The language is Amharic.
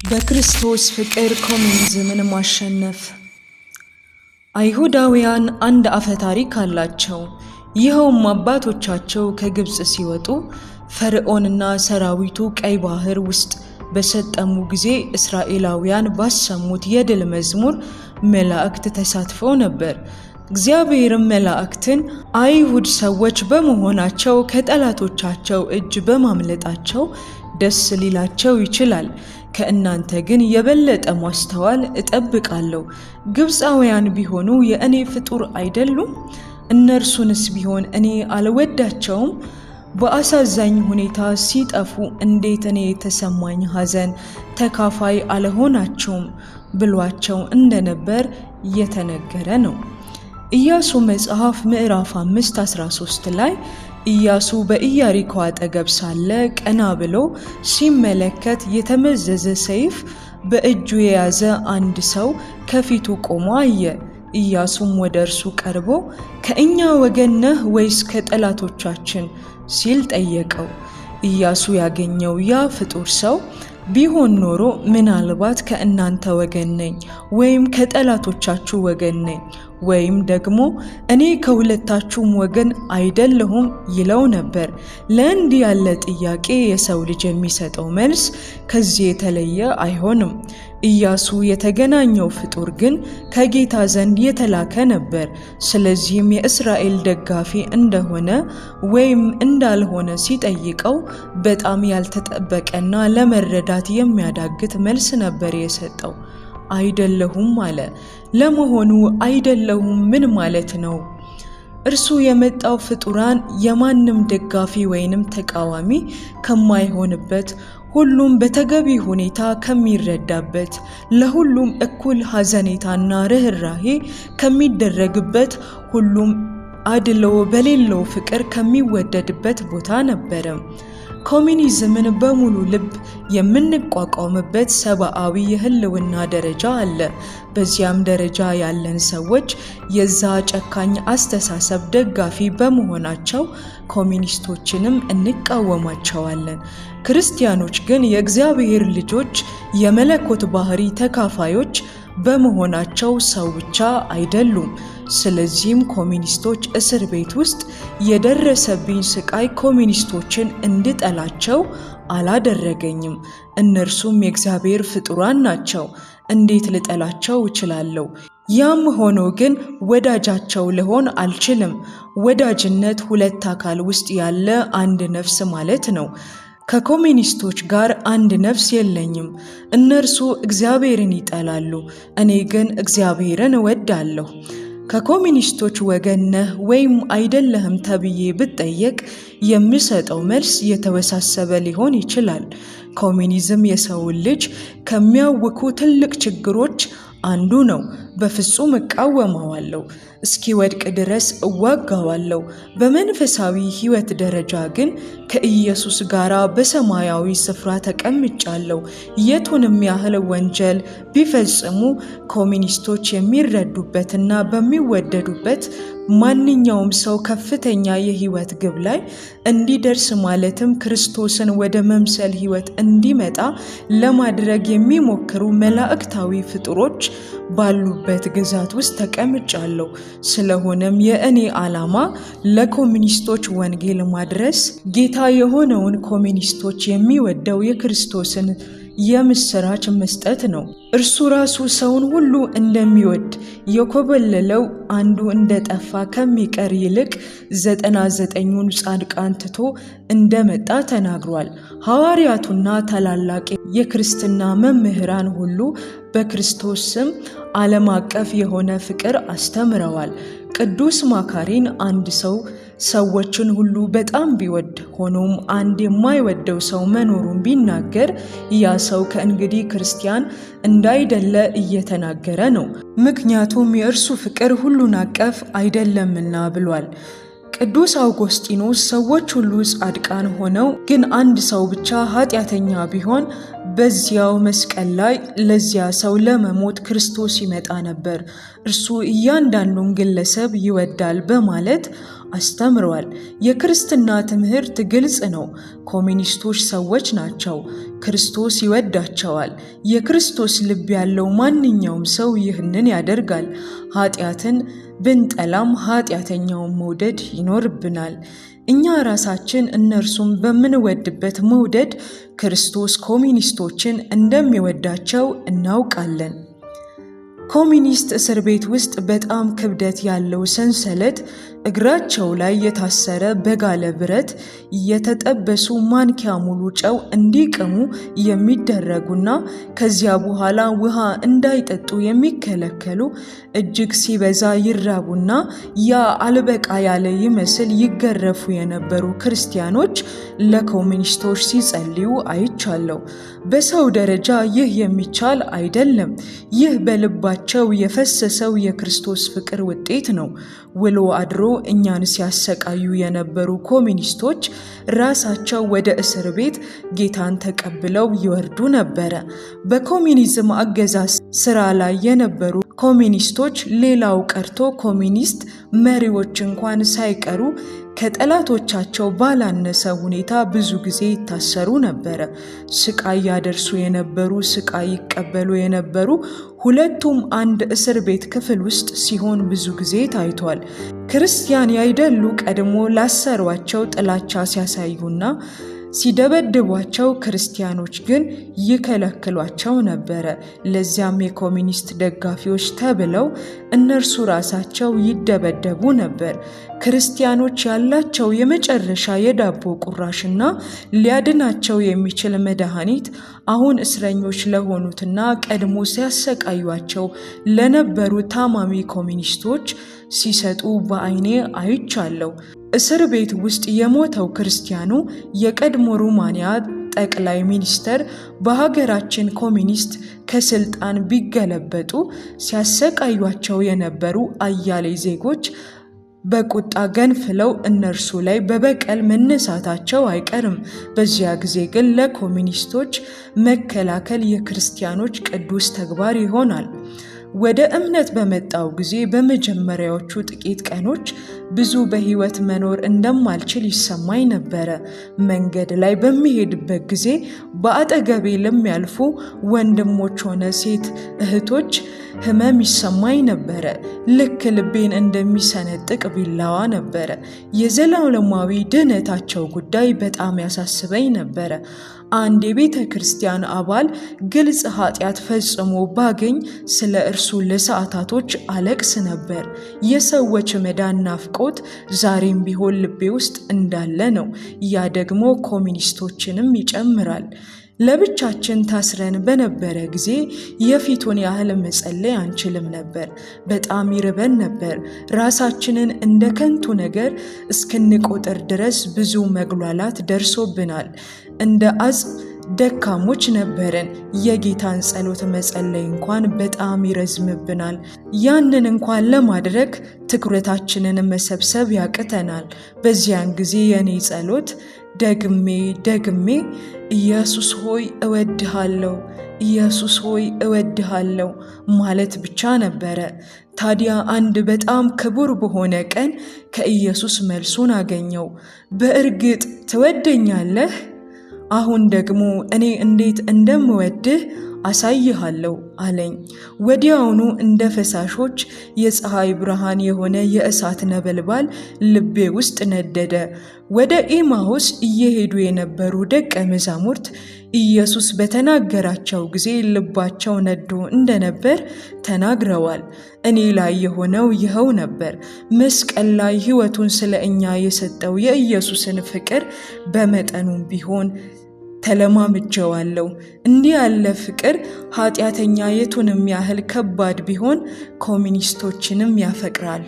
በክርስቶስ ፍቅር ኮሚኒዝምን ማሸነፍ። አይሁዳውያን አንድ አፈ ታሪክ አላቸው። ይኸውም አባቶቻቸው ከግብፅ ሲወጡ ፈርዖንና ሰራዊቱ ቀይ ባህር ውስጥ በሰጠሙ ጊዜ እስራኤላውያን ባሰሙት የድል መዝሙር መላእክት ተሳትፈው ነበር። እግዚአብሔርም መላእክትን አይሁድ ሰዎች በመሆናቸው ከጠላቶቻቸው እጅ በማምለጣቸው ደስ ሊላቸው ይችላል። ከእናንተ ግን የበለጠ ማስተዋል እጠብቃለሁ። ግብፃውያን ቢሆኑ የእኔ ፍጡር አይደሉም? እነርሱንስ ቢሆን እኔ አልወዳቸውም? በአሳዛኝ ሁኔታ ሲጠፉ እንዴት እኔ የተሰማኝ ሐዘን ተካፋይ አልሆናቸውም ብሏቸው እንደነበር እየተነገረ ነው። ኢያሱ መጽሐፍ ምዕራፍ 5:13 ላይ ኢያሱ በኢያሪኮ አጠገብ ሳለ ቀና ብሎ ሲመለከት የተመዘዘ ሰይፍ በእጁ የያዘ አንድ ሰው ከፊቱ ቆሞ አየ። ኢያሱም ወደ እርሱ ቀርቦ ከእኛ ወገን ነህ ወይስ ከጠላቶቻችን ሲል ጠየቀው። ኢያሱ ያገኘው ያ ፍጡር ሰው ቢሆን ኖሮ ምናልባት ከእናንተ ወገን ነኝ ወይም ከጠላቶቻችሁ ወገን ነኝ ወይም ደግሞ እኔ ከሁለታችሁም ወገን አይደለሁም ይለው ነበር። ለእንዲህ ያለ ጥያቄ የሰው ልጅ የሚሰጠው መልስ ከዚህ የተለየ አይሆንም። ኢያሱ የተገናኘው ፍጡር ግን ከጌታ ዘንድ የተላከ ነበር። ስለዚህም የእስራኤል ደጋፊ እንደሆነ ወይም እንዳልሆነ ሲጠይቀው በጣም ያልተጠበቀና ለመረዳት የሚያዳግት መልስ ነበር የሰጠው። አይደለሁም አለ። ለመሆኑ አይደለሁም ምን ማለት ነው? እርሱ የመጣው ፍጡራን የማንም ደጋፊ ወይንም ተቃዋሚ ከማይሆንበት፣ ሁሉም በተገቢ ሁኔታ ከሚረዳበት፣ ለሁሉም እኩል ሐዘኔታና ርኅራሄ ከሚደረግበት፣ ሁሉም አድልዎ በሌለው ፍቅር ከሚወደድበት ቦታ ነበረ። ኮሚኒዝምን በሙሉ ልብ የምንቋቋምበት ሰብአዊ የህልውና ደረጃ አለ። በዚያም ደረጃ ያለን ሰዎች የዛ ጨካኝ አስተሳሰብ ደጋፊ በመሆናቸው ኮሚኒስቶችንም እንቃወማቸዋለን። ክርስቲያኖች ግን የእግዚአብሔር ልጆች፣ የመለኮት ባህሪ ተካፋዮች በመሆናቸው ሰው ብቻ አይደሉም። ስለዚህም ኮሚኒስቶች እስር ቤት ውስጥ የደረሰብኝ ስቃይ ኮሚኒስቶችን እንድጠላቸው አላደረገኝም። እነርሱም የእግዚአብሔር ፍጡራን ናቸው። እንዴት ልጠላቸው እችላለሁ? ያም ሆኖ ግን ወዳጃቸው ልሆን አልችልም። ወዳጅነት ሁለት አካል ውስጥ ያለ አንድ ነፍስ ማለት ነው። ከኮሚኒስቶች ጋር አንድ ነፍስ የለኝም። እነርሱ እግዚአብሔርን ይጠላሉ፣ እኔ ግን እግዚአብሔርን እወዳለሁ። ከኮሚኒስቶች ወገን ነህ ወይም አይደለህም ተብዬ ብጠየቅ የምሰጠው መልስ የተወሳሰበ ሊሆን ይችላል። ኮሚኒዝም የሰውን ልጅ ከሚያውኩ ትልቅ ችግሮች አንዱ ነው። በፍጹም እቃወመዋለሁ። እስኪወድቅ ድረስ እዋጋዋለሁ። በመንፈሳዊ ሕይወት ደረጃ ግን ከኢየሱስ ጋር በሰማያዊ ስፍራ ተቀምጫለሁ። የቱንም ያህል ወንጀል ቢፈጽሙ ኮሚኒስቶች የሚረዱበትና በሚወደዱበት ማንኛውም ሰው ከፍተኛ የሕይወት ግብ ላይ እንዲደርስ፣ ማለትም ክርስቶስን ወደ መምሰል ሕይወት እንዲመጣ ለማድረግ የሚሞክሩ መላእክታዊ ፍጡሮች ባሉበት ግዛት ውስጥ ተቀምጫለሁ። ስለሆነም የእኔ ዓላማ ለኮሚኒስቶች ወንጌል ማድረስ፣ ጌታ የሆነውን ኮሚኒስቶች የሚወደው የክርስቶስን የምስራች መስጠት ነው። እርሱ ራሱ ሰውን ሁሉ እንደሚወድ፣ የኮበለለው አንዱ እንደጠፋ ከሚቀር ይልቅ 99ኙን ጻድቃን ትቶ እንደመጣ ተናግሯል። ሐዋርያቱና ታላላቅ የክርስትና መምህራን ሁሉ በክርስቶስ ስም ዓለም አቀፍ የሆነ ፍቅር አስተምረዋል። ቅዱስ ማካሪን አንድ ሰው ሰዎችን ሁሉ በጣም ቢወድ፣ ሆኖም አንድ የማይወደው ሰው መኖሩን ቢናገር ያ ሰው ከእንግዲህ ክርስቲያን እንዳይደለ እየተናገረ ነው። ምክንያቱም የእርሱ ፍቅር ሁሉን አቀፍ አይደለምና ብሏል። ቅዱስ አውጎስጢኖስ ሰዎች ሁሉ ጻድቃን ሆነው ግን አንድ ሰው ብቻ ኃጢአተኛ ቢሆን በዚያው መስቀል ላይ ለዚያ ሰው ለመሞት ክርስቶስ ይመጣ ነበር፣ እርሱ እያንዳንዱን ግለሰብ ይወዳል በማለት አስተምረዋል። የክርስትና ትምህርት ግልጽ ነው። ኮሚኒስቶች ሰዎች ናቸው። ክርስቶስ ይወዳቸዋል። የክርስቶስ ልብ ያለው ማንኛውም ሰው ይህንን ያደርጋል። ኃጢአትን ብንጠላም ኃጢአተኛውን መውደድ ይኖርብናል። እኛ ራሳችን እነርሱም በምንወድበት መውደድ ክርስቶስ ኮሚኒስቶችን እንደሚወዳቸው እናውቃለን። ኮሚኒስት እስር ቤት ውስጥ በጣም ክብደት ያለው ሰንሰለት እግራቸው ላይ የታሰረ በጋለ ብረት የተጠበሱ ማንኪያ ሙሉ ጨው እንዲቅሙ የሚደረጉና ከዚያ በኋላ ውሃ እንዳይጠጡ የሚከለከሉ፣ እጅግ ሲበዛ ይራቡና ያ አልበቃ ያለ ይመስል ይገረፉ የነበሩ ክርስቲያኖች ለኮሚኒስቶች ሲጸልዩ አይቻለሁ። በሰው ደረጃ ይህ የሚቻል አይደለም። ይህ በልባቸው የፈሰሰው የክርስቶስ ፍቅር ውጤት ነው። ውሎ አድሮ እኛን ሲያሰቃዩ የነበሩ ኮሚኒስቶች ራሳቸው ወደ እስር ቤት ጌታን ተቀብለው ይወርዱ ነበረ። በኮሚኒዝም አገዛዝ ስራ ላይ የነበሩ ኮሚኒስቶች፣ ሌላው ቀርቶ ኮሚኒስት መሪዎች እንኳን ሳይቀሩ ከጠላቶቻቸው ባላነሰ ሁኔታ ብዙ ጊዜ ይታሰሩ ነበረ። ስቃይ ያደርሱ የነበሩ፣ ስቃይ ይቀበሉ የነበሩ ሁለቱም አንድ እስር ቤት ክፍል ውስጥ ሲሆን ብዙ ጊዜ ታይቷል። ክርስቲያን ያይደሉ ቀድሞ ላሰሯቸው ጥላቻ ሲያሳዩና ሲደበድቧቸው፣ ክርስቲያኖች ግን ይከለክሏቸው ነበረ። ለዚያም የኮሚኒስት ደጋፊዎች ተብለው እነርሱ ራሳቸው ይደበደቡ ነበር። ክርስቲያኖች ያላቸው የመጨረሻ የዳቦ ቁራሽና ሊያድናቸው የሚችል መድኃኒት አሁን እስረኞች ለሆኑትና ቀድሞ ሲያሰቃዩቸው ለነበሩ ታማሚ ኮሚኒስቶች ሲሰጡ በዓይኔ አይቻለሁ። እስር ቤት ውስጥ የሞተው ክርስቲያኑ የቀድሞ ሩማንያ ጠቅላይ ሚኒስተር በሀገራችን ኮሚኒስት ከስልጣን ቢገለበጡ ሲያሰቃዩቸው የነበሩ አያሌ ዜጎች በቁጣ ገንፍለው እነርሱ ላይ በበቀል መነሳታቸው አይቀርም። በዚያ ጊዜ ግን ለኮሚኒስቶች መከላከል የክርስቲያኖች ቅዱስ ተግባር ይሆናል። ወደ እምነት በመጣው ጊዜ በመጀመሪያዎቹ ጥቂት ቀኖች ብዙ በሕይወት መኖር እንደማልችል ይሰማኝ ነበረ። መንገድ ላይ በሚሄድበት ጊዜ በአጠገቤ ለሚያልፉ ወንድሞች ሆነ ሴት እህቶች ሕመም ይሰማኝ ነበረ። ልክ ልቤን እንደሚሰነጥቅ ቢላዋ ነበረ። የዘላለማዊ ድህነታቸው ጉዳይ በጣም ያሳስበኝ ነበረ። አንድ የቤተ ክርስቲያን አባል ግልጽ ኃጢአት ፈጽሞ ባገኝ ስለ እርሱ ለሰዓታቶች አለቅስ ነበር። የሰዎች መዳን ናፍቆት ዛሬም ቢሆን ልቤ ውስጥ እንዳለ ነው። ያ ደግሞ ኮሚኒስቶችንም ይጨምራል። ለብቻችን ታስረን በነበረ ጊዜ የፊቱን ያህል መጸለይ አንችልም ነበር። በጣም ይርበን ነበር። ራሳችንን እንደ ከንቱ ነገር እስክንቆጥር ድረስ ብዙ መጉላላት ደርሶብናል። እንደ አጽም ደካሞች ነበርን። የጌታን ጸሎት መጸለይ እንኳን በጣም ይረዝምብናል። ያንን እንኳን ለማድረግ ትኩረታችንን መሰብሰብ ያቅተናል። በዚያን ጊዜ የኔ ጸሎት ደግሜ ደግሜ ኢየሱስ ሆይ እወድሃለሁ፣ ኢየሱስ ሆይ እወድሃለሁ ማለት ብቻ ነበረ። ታዲያ አንድ በጣም ክቡር በሆነ ቀን ከኢየሱስ መልሱን አገኘው። በእርግጥ ትወደኛለህ? አሁን ደግሞ እኔ እንዴት እንደምወድህ አሳይሃለሁ አለኝ። ወዲያውኑ እንደ ፈሳሾች የፀሐይ ብርሃን የሆነ የእሳት ነበልባል ልቤ ውስጥ ነደደ። ወደ ኤማሁስ እየሄዱ የነበሩ ደቀ መዛሙርት ኢየሱስ በተናገራቸው ጊዜ ልባቸው ነዶ እንደነበር ተናግረዋል። እኔ ላይ የሆነው ይኸው ነበር። መስቀል ላይ ሕይወቱን ስለ እኛ የሰጠው የኢየሱስን ፍቅር በመጠኑም ቢሆን ተለማምጀዋለሁ። እንዲህ ያለ ፍቅር ኃጢአተኛ የቱንም ያህል ከባድ ቢሆን ኮሚኒስቶችንም ያፈቅራል።